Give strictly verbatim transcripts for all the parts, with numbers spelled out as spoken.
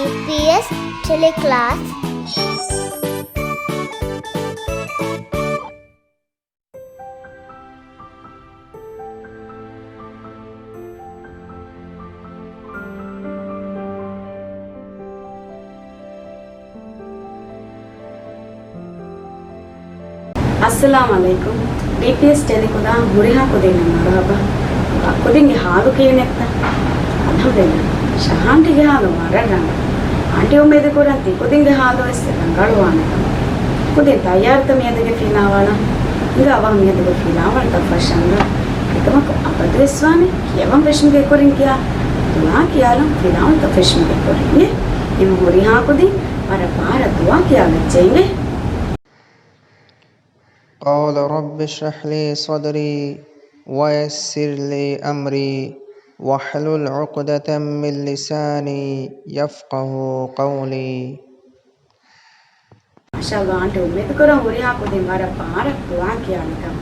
ޑީޕީއެސް ޓެލެކްލާސް. އައްސަލާމު ޢަލައިކުމް. ޑީޕީއެސް ޓެލެކްލާސް ހުރިހާ ކުދިންނަށް މަރުޙަބާ. ކުދިންގެ ޙާލު ކިހިނެއްތަ؟ އަލްޙަމްދުލިއްލާހް. ޝަހާންޓީގެ ޙާލު ވަރަށް ރަނގަޅު. އާންޓީ އުއްމީދު ކުރަން ތި ކުދިންގެ ޙާލު ވެސް ރަނގަޅުވާނެކަން. ކުދިން ތައްޔާރުތަ މިއަދުގެ ފިލާވަޅަށް؟ ހިނގާ އަވަހަށް މިއަދުގެ ފިލާވަޅުތައް ފަށަންވާ. އެކަމަކު އަބަދުވެސް ވާނެ ކިޔަވަން ފެށުމުގެ ކުރިން ކިޔާ، ދުޢާ ކިޔާލަން ފިލާވަޅުތައް ފެށުމުގެ ކުރިން. އެ ހުރިހާ ކުދިން ވަރަށް ބާރަށް ދުޢާ ކިޔާލައްޗޭ. قال رب اشرح لي صدري ويسر لي أمري واحلل عقدة من لساني يفقهوا قولي. މާޝާﷲ އާންޓީ، އުއްމީދު ކުރަން ހުރިހާ ކުދިން ވަރަށް ބާރަށް ދުޢާ ކިޔާލިކަން.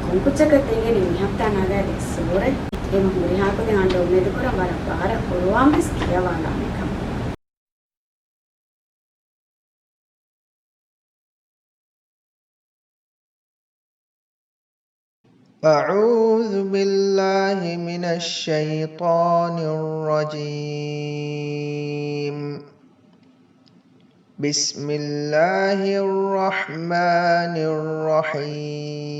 ކޮންކުއްޖަކަށް ތެނގެނީ މި ހަފްތާ ނަގާދޭ ސޫރަތް؟ އެހެން ހުރިހާ ކުދިން އާންޓީ އުއްމީދު ކުރަން ވަރަށް ބާރަށް ޤުރުއާން ވެސް ކިޔަވާލާނެކަން. أعوذ بالله من الشيطان الرجيم. بسم الله الرحمن الرحيم.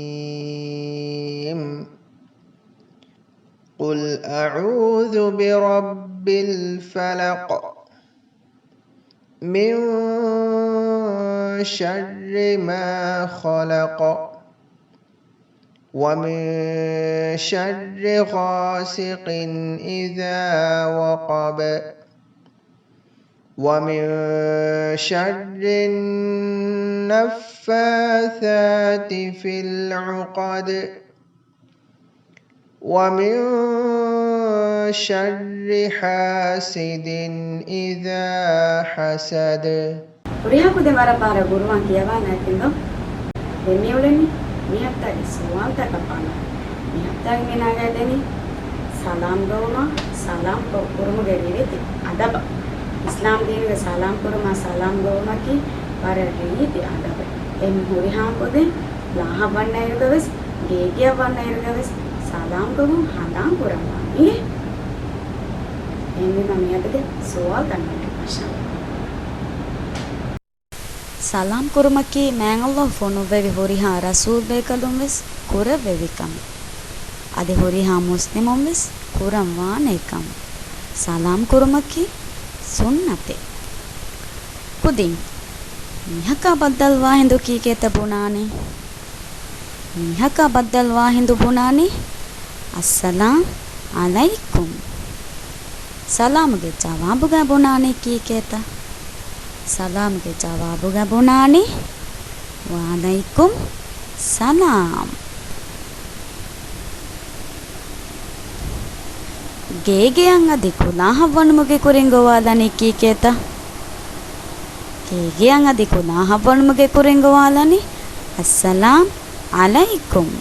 قل أعوذ برب الفلق. من شر ما خلق. ومن شر غاسق إذا وقب. ومن شر النفاثات في العقد. ومن شر حاسد إذا حسد. ހުރިހާ ކުދިން ވަރަށް ބާރަށް ޤުރުއާން ކިޔަވާލާނެކަން ދޯ؟ ދެން މި އުޅެނީ މި ހަފްތާގެ ސުވާލުތަކަށް ބަލާ. މި ހަފްތާގެ މި ނަގާދެނީ ސަލާމް ގައުމާ، ސަލާމް ކުރުމުގެ ރިވެތި އަދަބާ. އިސްލާމް ދީނުގެ ސަލާމް ކުރުމާ ސަލާމް ގައުމަކީ ވަރަށް ރީތި އަދަބެއް. އެ ހުރިހާ ކުދިން ލާހަށް ވަންނައިރުގަވެސް، ގޭގެއަށް ވަންނައިރުގަވެސް ސަލާމް ގައުމުން ހަނދާން ކުރަންވާނެ. އެހެންވީމަ މިއަދުގެ ސުވާލުތައް ނަގަން ފަށަން. ސަލާމް ކުރުމަކީ މާތްﷲ ފޮނުއްވެވި ހުރިހާ ރަސޫލްބޭކަލުން ވެސް ކުރެއްވެވި ކަމެއް. އަދި ހުރިހާ މުސްލިމުން ވެސް ކުރަން ވާނެ ކަމެއް. ސަލާމް ކުރުމަކީ ސުންނަތެއް. ކުދިން، މީހަކާ ބައްދަލުވާ ހިނދު ކީކޭތަ ބުނާނީ؟ މީހަކާ ބައްދަލުވާ ހިނދު ބުނާނީ، އައްސަލާމް ޢަލައިކުމް. ސަލާމުގެ ޖަވާބުގަ ބުނާނީ ކީކޭތަ؟ ސަލާމުގެ ޖަވާބުގަ ބުނާނީ، ވަޢަލައިކުމް ސަލާމް. ގޭގެއަށް އަދި ކުލާހަށް ވަނުމުގެ ކުރިން ގޮވާލަނީ ކީކޭތަ؟ ގޭގެއަށް އަދި ކުލާހަށް ވަނުމުގެ ކުރިން ގޮވާލަނީ، އައްސަލާމް ޢަލައިކުމް.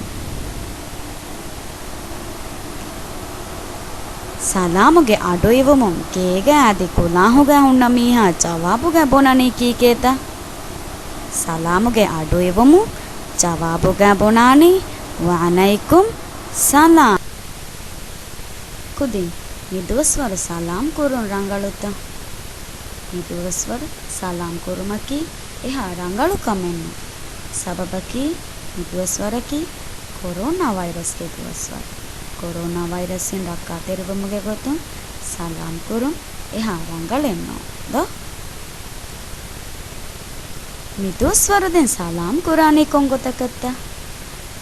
ސަލާމުގެ އަޑު އިވުމުން ގޭގަ އަދި ކުލާހުގަ ހުންނަ މީހާ ޖަވާބުގަ ބުނަނީ ކީކޭތަ؟ ސަލާމުގެ އަޑު އިވުމުން ޖަވާބުގަ ބުނާނީ، ވަޢަލައިކުމް ސަލާމް. ކުދިން، މި ދުވަސްވަރު ސަލާމް ކުރުން ރަނގަޅުތަ؟ މި ދުވަސްވަރު ސަލާމް ކުރުމަކީ އެހާ ރަނގަޅު ކަމެއް ނޫން. ސަބަބަކީ، މި ދުވަސްވަރަކީ ކޮރޯނާ ވައިރަސްގެ ދުވަސްވަރު. ކޮރޯނާ ވައިރަސްއިން ރައްކާތެރިވުމުގެ ގޮތުން ސަލާމް ކުރުން އެހާ ރަނގަޅެއް ނޫން ދޯ؟ މި ދުވަސްވަރު ދެން ސަލާމް ކުރާނީ ކޮން ގޮތަކަށްތަ؟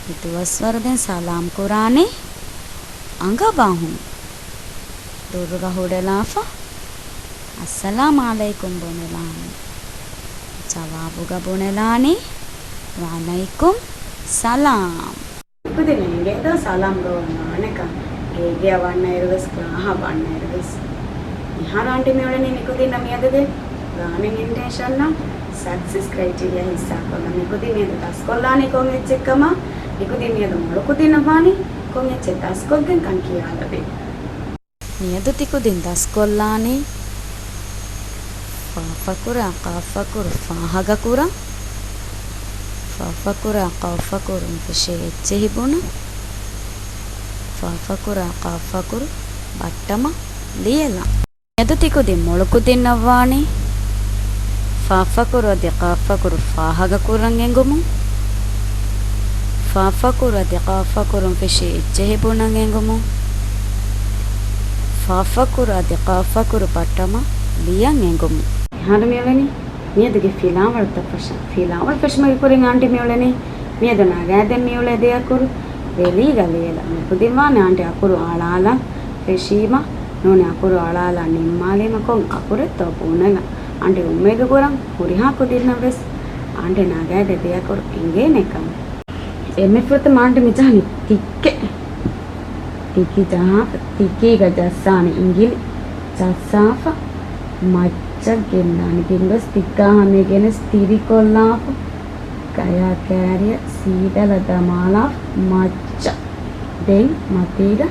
މި ދުވަސްވަރު ދެން ސަލާމް ކުރާނީ އަނގަބަހުން. ދުރުގަ ހުޑަލާފަ، އައްސަލާމް ޢަލައިކުމް ބުނެލާނީ. ޖަވާބުގަ ބުނެލާނީ، ވަޢަލައިކުމް ސަލާމް. ކުދިން އެނގޭތޯ ސަލާމް ގައުމުން ވާނެކަން، ގޭގެއަށް ވަންނައިރުވެސް، ކްލާހަށް ވަންނައިރުވެސް. މިހާރު އާންޓީ މިއުޅެނީ މިކުދިންނަށް މިއަދުގެ ލާނެން އިންޓެންޝަންއާ ސަކްސެސް ކްރައިޓީރިއާ ހިއްސާކޮށްލަން. މިކުދިން މިއަދު ދަސްކޮށްލާނީ ކޮން އެއްޗެއްކަމާ، މިކުދިން މިއަދު މޮޅުކުދިންނަށް ވާނީ ކޮން އެއްޗެއް ދަސްކޮށްގެން ކަން ކިޔާލަދޭ. މިއަދު ތިކުދިން ދަސްކޮށްލާނީ، ފާފަކުރާ ޤާފަކުރު ފާހަގަކުރަން. ފާފަކުރާ ޤާފަކުރުން ފެށޭ އެއްޗެހި ބުނަން. ފާފަކުރާ ޤާފަކުރު ބައްޓަމަށް ލިޔެލަން. މިއަދު ތިކުދިން މޮޅުކުދިންނަށްވާނީ ފާފަކުރު އަދި ޤާފަކުރު ފާހަގަކުރަން އެނގުމުން. ފާފަކުރު އަދި ޤާފަކުރުން ފެށޭ އެއްޗެހި ބުނަން އެނގުމުން. ފާފަކުރު އަދި ޤާފަކުރު ބައްޓަމަށް ލިޔަން އެނގުމުން. މިހާރު މިއުޅެނީ މިއަދުގެ ފިލާވަޅުތައް ފަށަން. ފިލާވަޅު ފެށުމުގެ ކުރިން އާންޓީ މިއުޅެނީ މިއަދު ނަގާދެން މިއުޅޭ ދެ އަކުރު ވެލީގަ ލިޔެލަން. ނުކުދިންވާނެ އާންޓީ އަކުރު އަޅާލަން ފެށީމަ، ނޫނީ އަކުރު އަޅާލަން ނިންމާލީމަ ކޮން އަކުރެއްތޯ ބުނެލަން. އާންޓީ އުއްމީދު ކުރަން ހުރިހާ ކުދިންނަށް ވެސް އާންޓީ ނަގާދެ ދެ އަކުރު އެނގޭނެ ކަމަށް. އެންމެ ފުރަތަމަ އާންޓީ މި ޖަހަނީ ތިއްކެއް. ތިކި ޖަހާފަ، ތިކީގަ ޖައްސާނެ އިނގިލި. ޖައްސާފަ، މައްޗަށް ގެންދާނެ. ގެންގޮސް ތިއްކާ ހަމައަށް ގެނެސް ތިރިކޮށްލާފަ، ގަޔާ ކާރިއަށް ސީދަލަށް ދަމާލާފަ، މައްޗަށް. ދެން މަތީގަ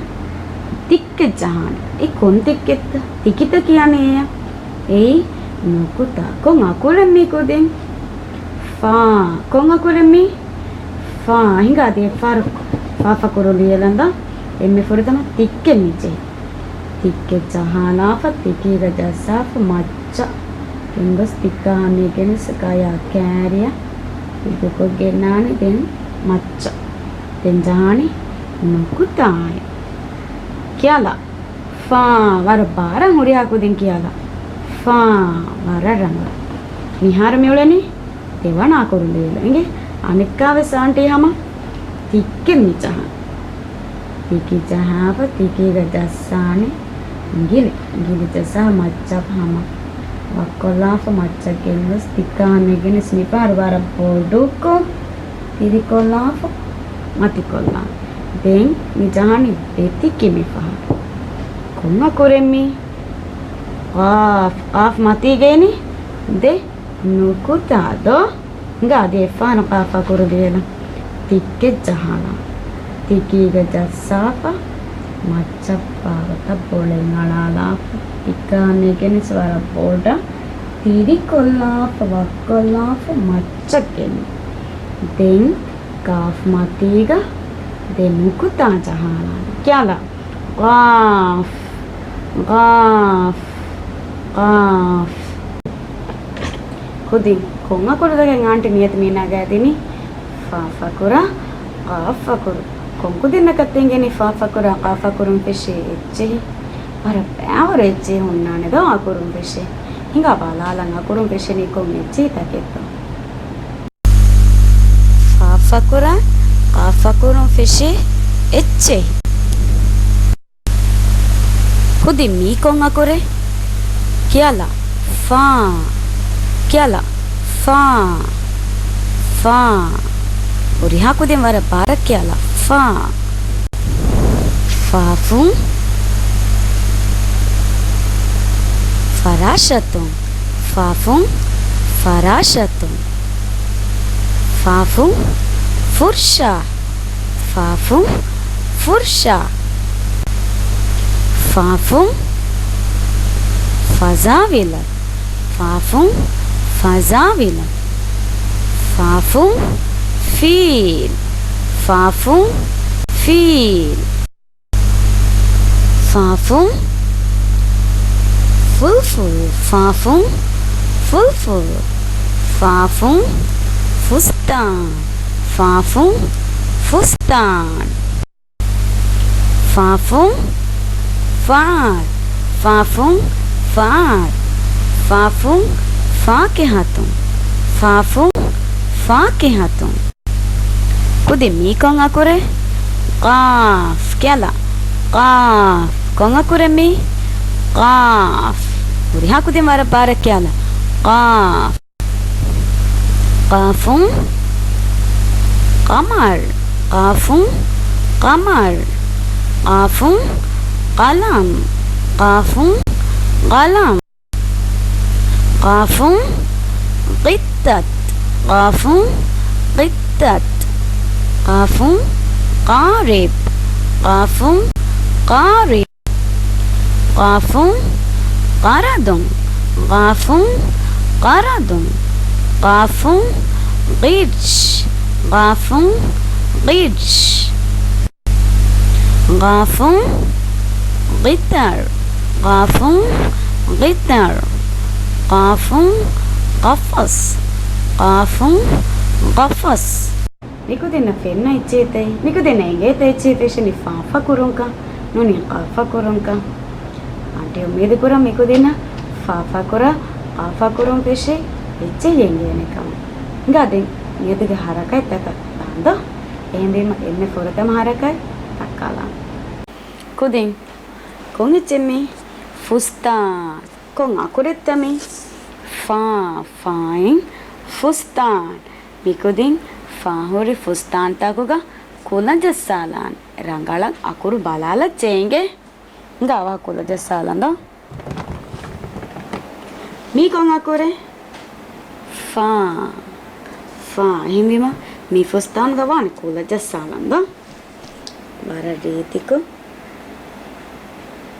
ތިއްކެއް ޖަހާނެ. އެ ކޮން ތިއްކެއްތަ؟ ތިކިތަ ކިޔަނީ އެޔަށް. އެއީ ނުކުތާ. ކޮން އަކުރެއް މީ ކުދިން؟ ފާ. ކޮން އަކުރެއް މީ؟ ފާ. ހިނގާ ދޭ ފާރު ފާފަކުރު ލިޔެލަން ދާ. އެންމެ ފުރަތަމަ ތިއްކެއް މި ޖެހި. ތިއްކެއް ޖަހާލާފަ، ތިކީގަ ޖައްސާފަ، މައްޗަށް. ގެންގޮސް ތިއްކާ ހަމައަށް ގެނެސް ގަޔާ ކާރިއަށް ހިއްދުކޮށް ގެންނާނެ. ދެން މައްޗަށް. ދެން ޖަހާނީ ނުކުތާއެއް. ކިޔާލާ. ފާ. ވަރަށް ބާރަށް ހުރިހާ ކުދިން ކިޔާލާ. ފާ. ވަރަށް ރަނގަޅު. މިހާރު މިއުޅެނީ ދެވަނަ އަކުރު ލިޔެލަން. އިނގޭ އަނެއްކާވެސް އާންޓީ ހަމަ ތިއްކެއް މި ޖަހަން. ތިކި ޖަހާފަ، ތިކީގަ ޖައްސާނެ އިނގިލި. އިނގިލި ޖައްސާ މައްޗަށް ހަމަ. ވައްކޮށްލާފަ، މައްޗަށް ގެންގޮސް ތިއްކާ ހަމައަށް ގެނެސް މިފަހަރު ވަރަށް ބޮޑުކޮށް ތިރިކޮށްލާފަ، މަތިކޮށްލާނެ. ދެން މި ޖަހަނީ ދެތިކި މިފަހަރު. ކޮން އަކުރެއް މީ؟ ޤާފް. ޤާފް މަތީގައިނީ ދެ ނުކުތާ ދޯ؟ ހިނގާ ދޭ އެއްފަހަރު ޤާފް އަކުރު ލިޔެލަން. ތިއްކެއް ޖަހާލާ. ތިކީގަ ޖައްސާފަ، މައްޗަށް ފާގޮތަށް ބޮޅަށް އަޅާލާފަ، ތިއްކާ ހަމައަށް ގެނެސް ވަރަށް ބޮޑަށް ތިރިކޮށްލާފަ، ވައްކޮށްލާފަ، މައްޗަށް ގެން. ދެން ޤާފް މަތީގަ ދެ ނުކުތާ ޖަހާލާނެ. ކިޔާލާ. ޤާފް، ޤާފް، ޤާފް. ކުދިން ކޮން އަކުރުތަކެއް އާންޓީ މިއަދު މި ނަގާދިނީ؟ ފާފަކުރާ ޤާފަކުރު. ކޮން ކުދިންނަކަށް އެނގެނީ ފާފަކުރާ ޤާފަކުރުން ފެށޭ އެއްޗެހި؟ ވަރަށް ބައިވަރު އެއްޗެހި ހުންނާނެ ދޯ އަކުރުން ފެށޭ. ހިނގާ ބަލާލަން އަކުރުން ފެށެނީ ކޮން އެއްޗެހިތަކެއްތޯ؟ ފާފަކުރާ ޤާފަކުރުން ފެށޭ އެއްޗެހި. ކުދިން މީ ކޮން އަކުރެއް؟ ކިޔާލާ. ފާ. ކިޔާލާ. ފާ. ފާ. ހުރިހާ ކުދިން ވަރަށް ބާރަށް ކިޔާލާ. ފާ. ފާފުން ފަރާށަތުން. ފާފުން ފަރާށަތުން. ފާފުން ފުރްޝާ. ފާފުން ފުރްޝާ. ފާފުން ފަޒާވިލަ. ފާފުން ފަޒާވިލަ. ފާފުން ފީލް. ފާފުން ފީލް. ފާފުން ފުލްފުލް. ފާފުން ފުލްފުލް. ފާފުން ފުސްތާން. ފާފުން ފުސްތާން. ފާފުން ފާރް. ފާފުން ފާރް. ފާފުން ފާކިހަތުން. ފާފުން ފާކިހަތުން. ކުދިން މީ ކޮން އަކުރެއް؟ ޤާފް. ކިޔާލާ. ޤާފް. ކޮން އަކުރެއް މީ؟ ޤާފް. ހުރިހާ ކުދިން ވަރަށް ބާރަށް ކިޔާލާ. ޤާފް. ޤާފުން ޤަމަރް. ޤާފުން ޤަމަރް. ޤާފުން ޤަލަމް. ޤާފުން ޤަލަމް. ޤާފުން ޤިއްޠަތް. ޤާފުން ޤިއްޠަތް. ޤާފުން ޤާރިބް. ޤާފުން ޤާރިބް. ޤާފުން ޤަރަޟުން. ޤާފުން، ޤަރަޟުން. ޤާފުން، ޤިރްޝް. ޤާފުން، ޤިރްޝް. ޤާފުން، ޤިޠަރު. ޤާފުން، ޤިޠަރު. ޤާފުން، ޤަފަޞް. ޤާފުން، ޤަފަޞް. މިކުދިންނަށް ފެންނަ އެއްޗެއްތައް، މިކުދިންނަށް އެނގޭތަ އެއްޗެއް ފެށެނީ ފާފަ ކުރުންކަން، ނޫނީ ޤާފަ ކުރުންކަން؟ އަންޓި އުއްމީދު ކުރަން މިކުދިންނަށް ފާފަ ކުރާ، ޤާފަ ކުރުން ފެށޭ އެއްޗެއް އެނގޭނެ ކަމަށް. ހިނގާ ދެން މިއަދުގެ ޙަރަކާތްތަކަށް ދާން ދޯ؟ އެހެންވީމަ އެންމެ ފުރަތަމަ ޙަރަކާތް ދައްކާލާން. ކުދިން، ކޮން އެއްޗެއް މީ؟ ފުސްތާން. ކޮން އަކުރެއްތަ މީ؟ ފާ، ފާއިން ފުސްތާން. މިކުދިން ފާ ހުރި ފުސްތާންތަކުގަ ކުލަ ޖައްސާލާނެ. ރަނގަޅަށް އަކުރު ބަލާލައްޗޭ އިނގޭ. ހިނގާ އަވަހަށް ކުލަ ޖައްސާލަން ދޯ. މީ ކޮން އަކުރެއް؟ ފާ. ފާ. އެހެންވީމަ މި ފުސްތާނުގަ ވާނެ ކުލަ ޖައްސާލަން ދޯ. ވަރަށް ރީތިކޮށް.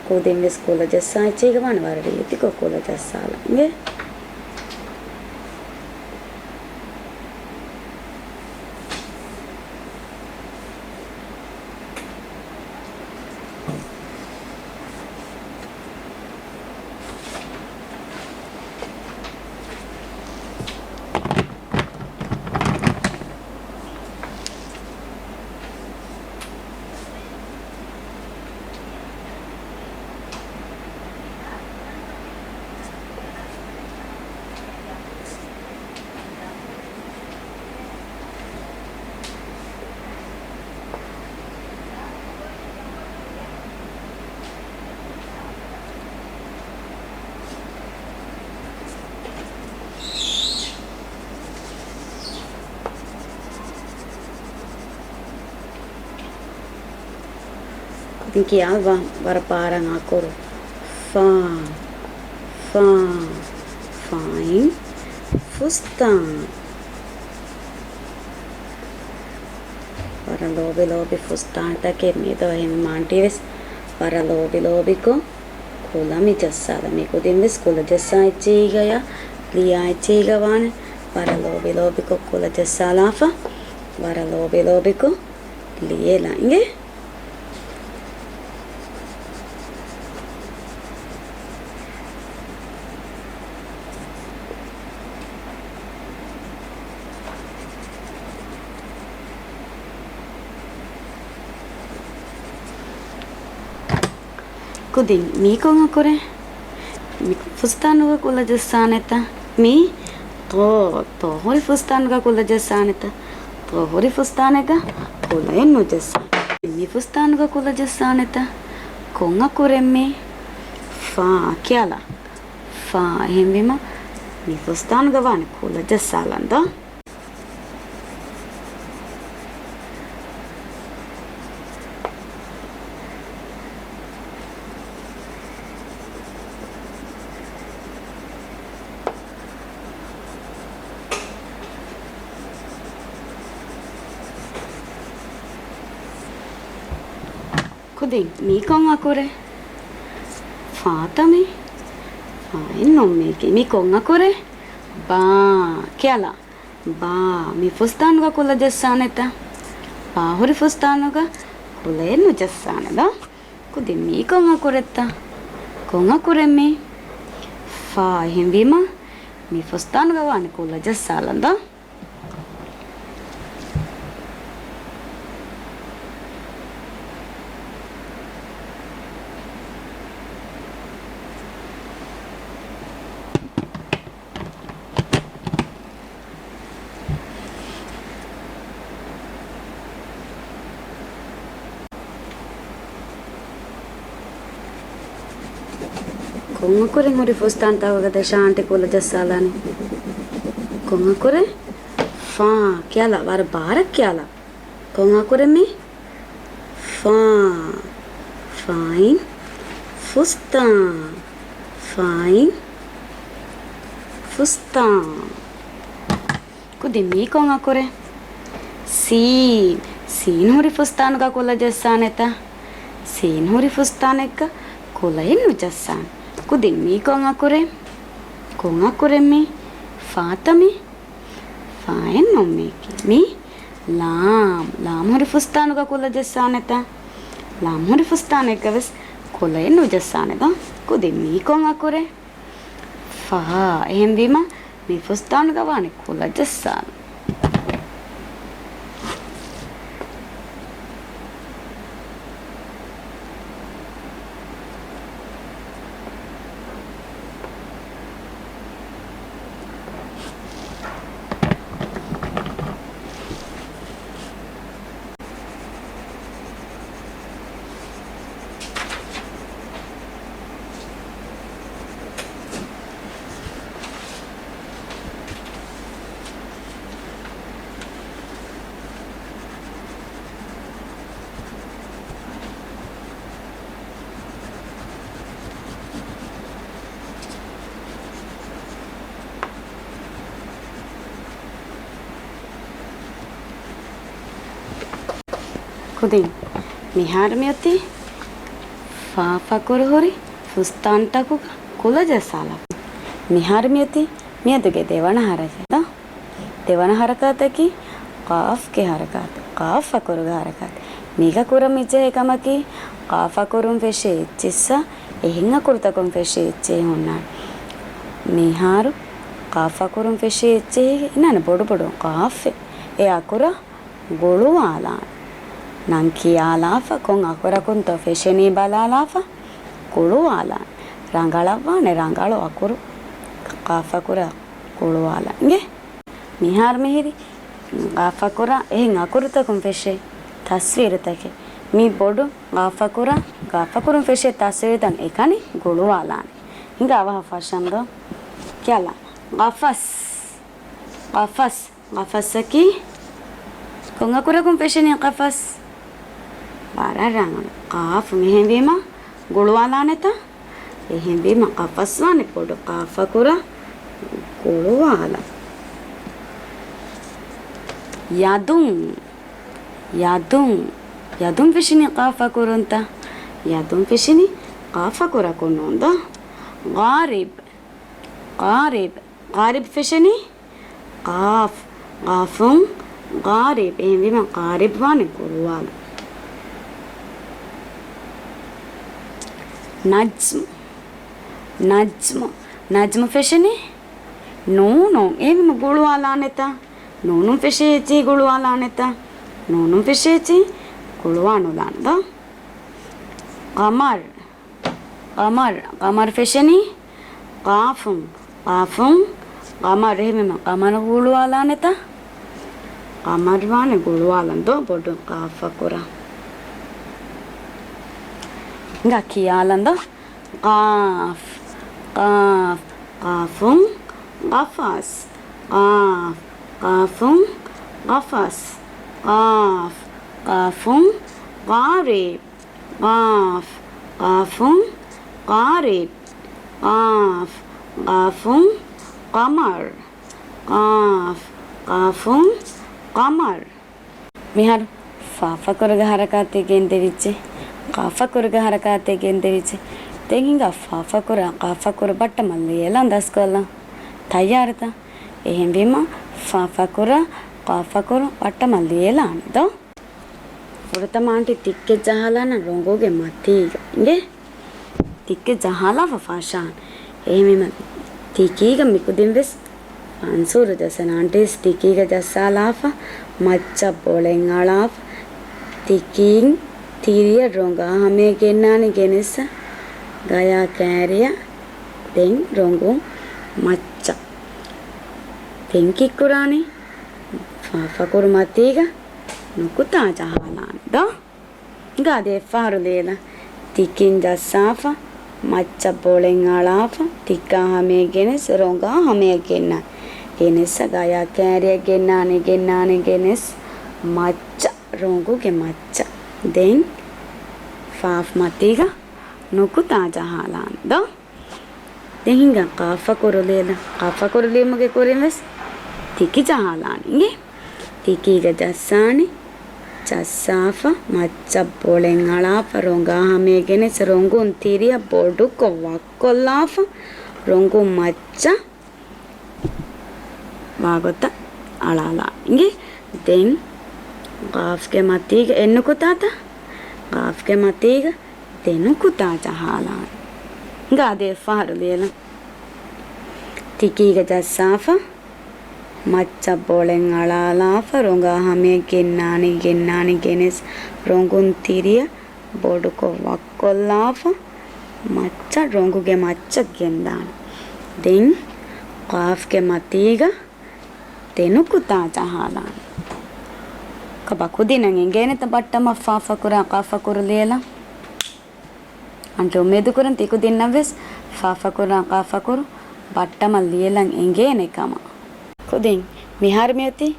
ކުދިން ވެސް ކުލަ ޖައްސާ އެއްޗެއްގަ ވާނެ ވަރަށް ރީތިކޮށް ކުލަ ޖައްސާލަން އިނގޭ. ކުދިން ކިޔާލަބަ ވަރަށް ބާރަށް އަކުރު. ފާ، ފާ، ފާއިން ފުސްތާން. ވަރަށް ލޯބި ލޯބި ފުސްތާންތަކެއް މި ދޯ. އެހެންވީމަ އަންޓީ ވެސް ވަރަށް ލޯބި ލޯބިކޮށް ކުލަ މި ޖައްސާލަ. މި ކުދިން ވެސް ކުލަ ޖައްސާ އެއްޗެހީގަޔާ ލިޔާ އެއްޗެހީގަ ވާނެ. ވަރަށް ލޯބި ލޯބިކޮށް ކުލަ ޖައްސާލާފަ. ވަރަށް ލޯބި ލޯބިކޮށް ލިޔެލަ އިނގޭ. ކުދިން މީ ކޮން އަކުރެއް؟ މި ފުސްތާނުގަ ކުލަ ޖައްސާނެތަ؟ މީ ތޯ، ތޯ ހުރި ފުސްތާނުގަ ކުލަ ޖައްސާނެތަ؟ ތޯ ހުރި ފުސްތާނެއްގަ ކުލައެއް ނުޖައްސާނެ. މި ފުސްތާނުގަ ކުލަ ޖައްސާނެތަ؟ ކޮން އަކުރެއް މީ؟ ފާ ކިޔާލާ. ފާ. އެހެންވީމަ މި ފުސްތާނުގަ ވާނެ ކުލަ ޖައްސާލަން ދޯ. ކުދިން މީ ކޮން އަކުރެއް؟ ފާތަ މީ؟ ފާއެއް ނޫން މީކީ. މީ ކޮން އަކުރެއް؟ ބާ. ކިޔާލާ. ބާ. މި ފުސްތާނުގަ ކުލަ ޖައްސާނެތަ؟ ބާ ހުރި ފުސްތާނުގަ ކުލައެއް ނުޖައްސާނެ ދޯ. ކުދިން މީ ކޮން އަކުރެއްތަ؟ ކޮން އަކުރެއް މީ؟ ފާ. އެހެންވީމަ މި ފުސްތާނުގަ ވާނެ ކުލަ ޖައްސާލަން ދޯ. ކޮން އަކުރެއް ހުރި ފުސްތާންތަކުގަ ދަށާ އަންޓި ކުލަ ޖައްސާލާނީ؟ ކޮން އަކުރެއް؟ ފާ. ކިޔާލާ. ވަރަށް ބާރަށް ކިޔާލާ. ކޮން އަކުރެއް މީ؟ ފާ. ފާއިން ފުސްތާން. ފާއިން ފުސްތާން. ކުދިން މީ ކޮން އަކުރެއް؟ ސީން. ސީން ހުރި ފުސްތާނުގަ ކުލަ ޖައްސާނެތަ؟ ސީން ހުރި ފުސްތާނެއްގަ ކުލައެއް ނުޖައްސާނެ. ކުދިން މީ ކޮން އަކުރެއް؟ ކޮން އަކުރެއް މީ؟ ފާތަ މީ؟ ފާއެއް ނޫން މީކީ. މީ ލާމް. ލާމް ހުރި ފުސްތާނުގަ ކުލަ ޖައްސާނެތަ؟ ލާމް ހުރި ފުސްތާނެއްގަ ވެސް ކުލައެއް ނުޖައްސާނެ ދޯ. ކުދިން މީ ކޮން އަކުރެއް؟ ފާ. އެހެންވީމަ މި ފުސްތާނުގަ ވާނެ ކުލަ ޖައްސާލުން. ކުދިން މިހާރު މިއޮތީ ފާ ފަކުރު ހުރި ފުސްތާންތަކުގަ ކުލަ ޖައްސާލާފަ. މިހާރު މިއޮތީ މިއަދުގެ ދެވަނަ ހަރަކާތް. ދެވަނަ ހަރަކާތަކީ ޤާފްގެ ހަރަކާތެއް. ޤާފް އަކުރުގެ ހަރަކާތެއް. މީގަ ކުރަން މިޖެހޭ ކަމަކީ، ޤާފް އަކުރުން ފެށޭ އެއްޗިއްސަށް އެހެން އަކުރުތަކުން ފެށޭ އެއްޗެއް ހުންނާނެ. މިހާރު ޤާފް އަކުރުން ފެށޭ އެއްޗެހި އިންނާނެ ބޮޑުބޮޑު ޤާފެއް. އެ އަކުރަށް ގުޅުވާލާނެ. ނަން ކިޔާލާފަ ކޮން އަކުރަކުންތޯ ފެށެނީ ބަލާލާފަ ގުޅުވާލާނެ. ރަނގަޅަށްވާނެ ރަނގަޅު އަކުރު ޤާފް އަކުރަށް ގުޅުވާލަން. އިނގޭ؟ މިހާރު މިހިރީ ޤާފް އަކުރާ އެހެން އަކުރުތަކުން ފެށޭ ތަސްވީރުތަކެއް. މި ބޮޑު ޤާފް އަކުރާ، ޤާފް އަކުރުން ފެށޭ ތަސްވީރުތައް އެކަނި ގުޅުވާލާނެ. ހިނގާ އަވަހަށް ފަށަން ދޯ. ކިޔާލާ. ޤަފަސް. ޤަފަސް. ޤަފަސްއަކީ ކޮން އަކުރަކުން ފެށެނީ ޤަފަސް؟ ވަރަށް ރަނގަޅު. ޤާފު. މިހެންވީމަ ގުޅުވާލާނެތަ؟ އެހެންވީމަ ޤަފަސް ވާނެ ބޮޑު ޤާފް އަކުރަށް ގުޅުވާލަން. ޔަދުން. ޔަދުން. ޔަދުން ފެށެނީ ޤާފް އަކުރުންތަ؟ ޔަދުން ފެށެނީ ޤާފް އަކުރަކުން ނޫން ދޯ. ޣާރިބް. ޣާރިބް. ޣާރިބް ފެށެނީ ޤާފް. ޤާފުން ޣާރިބް. އެހެންވީމަ ޣާރިބް ވާނެ ގުޅުވާލުން. ނަޖްމު. ނަޖްމު. ނަޖްމު ފެށެނީ ނޫނުން. އެހެންވީމަ ގުޅުވާލާނެތަ؟ ނޫނުން ފެށޭ އެއްޗިހި ގުޅުވާލާނެތަ؟ ނޫނުން ފެށޭ އެއްޗިހި ގުޅުވާނުލާނެ ދޯ. ޤަމަރް. ޤަމަރް. ޤަމަރް ފެށެނީ ޤާފުން. ޤާފުން ޤަމަރް. އެހެންވީމަ ޤަމަރު ގުޅުވާލާނެތަ؟ ޤަމަރް ވާނެ ގުޅުވާލަން ދޯ ބޮޑު ޤާފް އަކުރަށް. ހިނގާ ކިޔާލަން ދޯ. ޤާފް. ޤާފް. ޤާފުން ޤަފަސް. ޤާފް. ޤާފުން ޤަފަސް. ޤާފް. ޤާފުން ޤާރިބް. ޤާފް. ޤާފުން ޤާރިބް. ޤާފް. ޤާފުން ޤަމަރް. ޤާފް. ޤާފުން ޤަމަރް. މިހާރު ފާ ފަކުރުގެ ހަރަކާތެއް ގެންދެވިއްޖެ. ޤާފް ފަކުރުގެ ހަރަކާތެއް ގެންދެވިއްޖެ. ދެން ހިނގާ ފާ ފަކުރާ ޤާފް ފަކުރު ބައްޓަމަށް ލިޔެލަން ދަސްކޮށްލަން. ތައްޔާރުތަ؟ އެހެންވީމަ ފާ ފަކުރާ ޤާފް ފަކުރު ބައްޓަމަށް ލިޔެލާނެ ދޯ. ފުރަތަމަ އާންޓީ ތިއްކެއް ޖަހާލާނަން ރޮނގުގެ މަތީގަ. އިނގޭ؟ ތިއްކެއް ޖަހާލާފަ ފަށާން. އެހެންވީމަ ތިކީގަ މިކުދިން ވެސް ފަންސޫރު ޖައްސަން. އާންޓީސް ތިކީގަ ޖައްސާލާފަ، މައްޗަށް ބޮޅެން އަޅާފަ، ތިކީން ތިރިއަށް ރޮނގާ ހަމަޔަށް ގެންނާނެ ގެނެއްސަ، ގަޔާ ކައިރިއަށް ދެން ރޮނގުން މައްޗަށް. ދެން ކީއްކުރާނީ؟ ފާ ފަކުރު މަތީގަ ނުކުތާ ޖަހާލާނެ ދޯ. ހިނގާ އަދި އެއްފަހަރު ލިޔެލަން. ތިކިން ޖައްސާފަ، މައްޗަށް ބޮޅެން އަޅާފަ، ތިއްކާ ހަމަޔަށް ގެނެސް، ރޮނގާ ހަމަޔަށް ގެންނާނެ. ގެނެސް ގަޔާ ކައިރިއަށް ގެންނާނެ، ގެންނާނެ ގެނެސް، މައްޗަށް، ރޮނގުގެ މައްޗަށް. ދެން ފާފް މަތީގަ ނުކުތާ ޖަހާލާނެ ދޯ. ދެން ހިނގާ ޤާފް ފަކުރު ލިޔެލަން. ޤާފް ފަކުރު ލިޔުމުގެ ކުރިން ވެސް ތިކި ޖަހާލާނެ އިނގޭ. ތިކީގަ ޖައްސާނެ. ޖައްސާފަ، މައްޗަށް ބޮޅެން އަޅާފަ، ރޮނގާ ހަމަޔަށް ގެނެސް، ރޮނގުން ތިރިއަށް ބޮޑުކޮށް ވައްކޮށްލާފަ، ރޮނގުން މައްޗަށް ވާގޮތަށް އަޅާލާ. އިނގޭ؟ ދެން ގާފްގެ މަތީގަ އެއް ނުކުތާތަ؟ ގާފްގެ މަތީގަ ދެ ނުކުތާ ޖަހާލާނެ. އިނގޭ އަދި އެއްފަހަރު ލިޔެލަން. ތިކީގަ ޖައްސާފަ، މައްޗަށް ބޮޅެން އަޅާލާފަ، ރޮނގާ ހަމަޔަށް ގެންނާނީ، ގެންނާނީ، ގެނެސް ރޮނގުން ތިރިއަށް ބޮޑުކޮށް ވައްކޮށްލާފަ، މައްޗަށް ރޮނގުގެ މައްޗަށް ގެންދާނެ. ދެން ގާފްގެ މަތީގަ ދެ ނުކުތާ ޖަހާލާނެ. ކަބަ ކުދިންނަށް އެނގޭނެތަ ބައްޓަމަށް ފާފަކުރާ ޤާފަކުރު ލިޔެލަން؟ އަންޓި އުއްމީދުކުރަން ތި ކުދިންނަށްވެސް ފާފަކުރާ ޤާފަކުރު ބައްޓަމަށް ލިޔެލަން އެނގޭނެ ކަމަށް. ކުދިން މިހާރު މިއޮތީ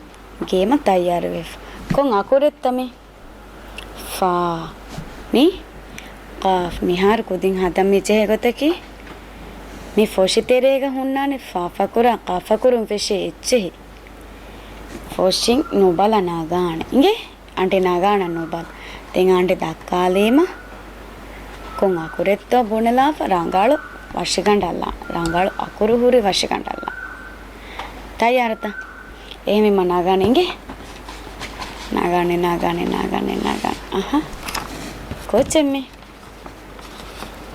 ގޭމަށް ތައްޔާރުވެފަ. ކޮން އަކުރެއްތަ މީ؟ ފާ. މީ ޤާފް. މިހާރު ކުދިން ހަދަން މިޖެހޭ ގޮތަކީ، މި ފޮށި ތެރޭގަ ހުންނާނެ ފާފަކުރާ ޤާފަކުރުން ފެށޭ އެއްޗެހި. ފޮށިން ނުބަލަ ނަގާނެ. އިނގޭ؟ އަންޓި ނަގާނަ ނުބަލަ. ދެން އަންޓި ދައްކާލީމަ ކޮން އަކުރެއްތޯ ބުނެލާފަ ރަނގަޅު ވަށިގަނޑަށްލާނެ. ރަނގަޅު އަކުރު ހުރި ވަށިގަނޑަށްލާނެ. ތައްޔާރުތަ؟ އެހެންވީމަ ނަގާނެ އިނގޭ. ނަގާނެ، ނަގާނެ، ނަގާނެ، ނަގާނެ. އަހަ. ކޯއްޗެއް މީ؟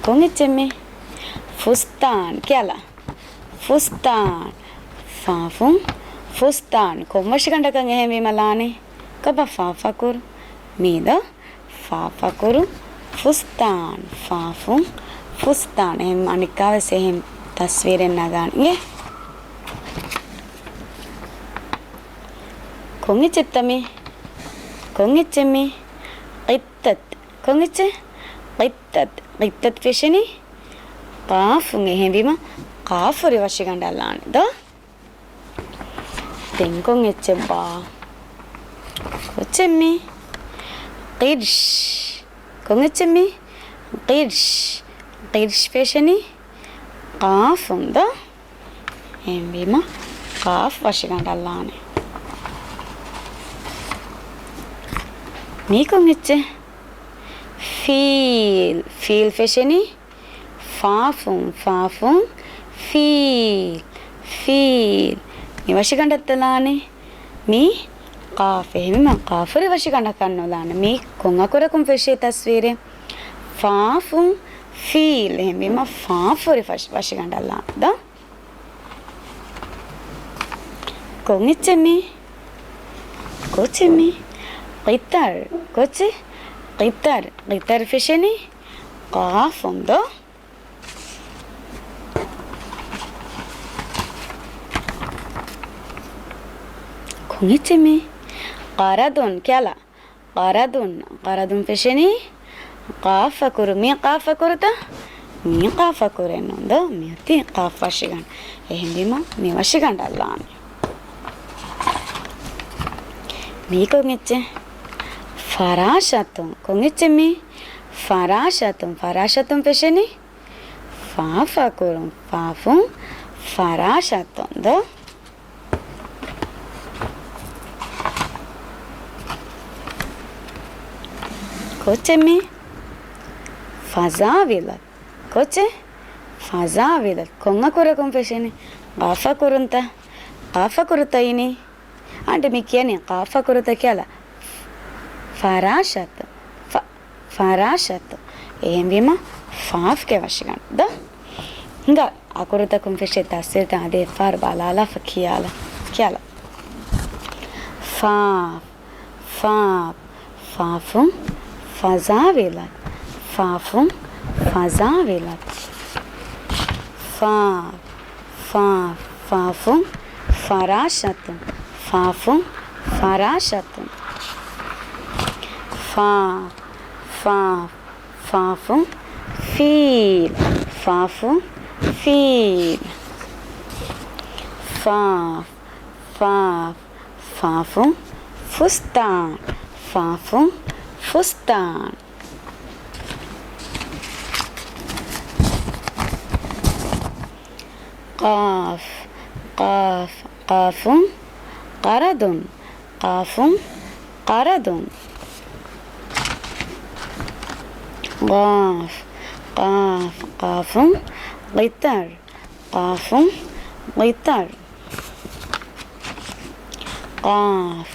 ކޮން އެއްޗެއް މީ؟ ފުސްތާން ކިޔާލަ. ފުސްތާން. ފާފުން ފުސްތާން. ކޮން ވަށިގަނޑަކަށް އެހެންވީމަ ލާނީ؟ ކަބަ ފާފަކުރު. މީދޯ؟ ފާފަކުރު ފުސްތާން. ފާފުން ފުސްތާން. އެހެން އަނެއްކާވެސް އެހެން ތަސްވީރެއް ނަގާނެ. އިނގޭ؟ ކޮން އެއްޗެއްތަ މީ؟ ކޮން އެއްޗެއް މީ؟ ޤިއްޠަތް. ކޮން އެއްޗެއް؟ ޤިއްޠަތް. ޤިއްޠަތް ފެށެނީ ޤާފުން. އެހެންވީމަ ޤާފު ހުރި ވަށިގަނޑަށްލާނެ ދޯ؟ ދެން ކޮން އެއްޗެއްބާ؟ ކޮއްޗެއް މީ؟ ޤިރްޝް. ކޮން އެއްޗެއް މީ؟ ޤިރްޝް. ޤިރްޝް ފެށެނީ ޤާފުން ދޯ؟ އެހެންވީމަ ޤާފް ވަށިގަނޑަށްލާނެ. މީ ކޮން އެއްޗެއް؟ ފީލް. ފީލް ފެށެނީ ފާފުން. ފާފުން ފީލް. ފީލް. މި ވަށިގަނޑަށްތަ ލާނީ؟ މީ ޤާފް. އެހެންވީމަ ޤާފު ހުރި ވަށިގަނޑަކަށް ނުލާނެ. މީ ކޮން އަކުރަކުން ފެށޭ ތަސްވީރެއް؟ ފާފުން ފީލް. އެހެންވީމަ ފާފު ހުރި ފަށް-، ވަށިގަނޑަށް ލާނެ ދޯ؟ ކޮން އެއްޗެއް މީ؟ ކޮއްޗެއް މީ؟ ޤިޠަރް. ކޮއްޗެއް؟ ޤިޠަރް. ޤިޠަރް ފެށެނީ ޤާފުން ދޯ؟ ކޮން އެއްޗެއް މީ؟ ޤަރަޟުން ކިޔާލަ. ޤަރަޟުން. ޤަރަޟުން ފެށެނީ ޤާފަކުރު. މީ ޤާފަކުރުތަ؟ މީ ޤާފަކުރެއް ނޫން ދޯ؟ މިއޮތީ ޤާފް ވަށިގަނޑު. އެހެންވީމަ މި ވަށިގަނޑަށް ލާނެ. މީ ކޮން އެއްޗެއް؟ ފަރާޝަތުން. ކޮން އެއްޗެއް މީ؟ ފަރާޝަތުން. ފަރާޝަތުން ފެށެނީ ފާފަކުރުން. ފާފުން ފަރާޝަތުން ދޯ؟ ކޮއްޗެއް މީ؟ ފަޒާވިލަތް. ކޮއްޗެއް؟ ފަޒާވިލަތް. ކޮން އަކުރަކުން ފެށެނީ؟ ޤާފަކުރުންތަ؟ ޤާފަކުރުތައް އިނީ. އަންޓި މި ކިޔަނީ ޤާފަކުރުތަ ކިޔާލަ. ފަރާޝަތު. ފަ-، ފަރާޝަތު. އެހެންވީމަ ފާފްގެ ވަށިގަނޑު ދޯ؟ ހިނގާ އަކުރުތަކުން ފެށޭ ތަސްވީރުތައް އަދި އެއްފަހަރު ބަލާލާފަ ކިޔާލަ. ކިޔާލަ. ފާ، ފާ، ފާފުން ފަޒާވިލަތް. ފާފުން ފަޒާވިލަތް. ފާ، ފާ، ފާފުން ފަރާޝަތުން. ފާފުން ފަރާޝަތުން. ފާ، ފާ، ފާފުން ފީލް. ފާފުން ފީލް. ފާ، ފާ، ފާފުން ފުސްތާން. ފާފުން ފުސްތާން. ޤާފް، ޤާފް، ޤާފުން ޤަރަޟުން. ޤާފުން ޤަރަޟުން. ޤާފް، ޤާފް، ޤާފުން ޤިޠަރް. ޤާފުން ޤިޠަރް. ޤާފް،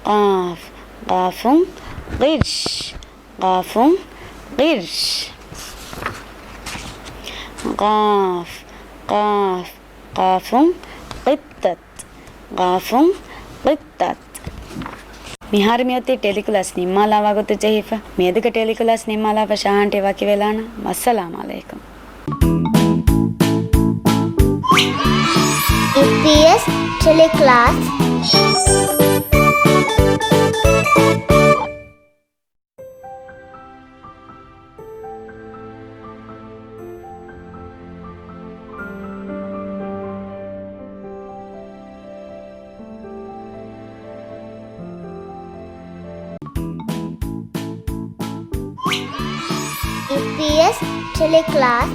ޤާފް، ޤާފުން ޤިރްޝް، ޤާފުން ޤިރްޝް. ޤާފް، ޤާފް، ޤާފުން ޤިއްޠަތް، ޤާފުން ޤިއްޠަތް. މިހާރު މިއޮތީ ޓެލިކްލާސް ނިންމާލާ ވަގުތު ޖެހިފަ. މިއަދުގެ ޓެލިކްލާސް ނިންމާލާފަ ޝާހާންޓީ ވަކިވެލާނަން. ވައްސަލާމް ޢަލައިކުމް. އީޕީއެސް ޓެލިކްލާސް. އީޕީއެސް ޓެލިކްލާސް.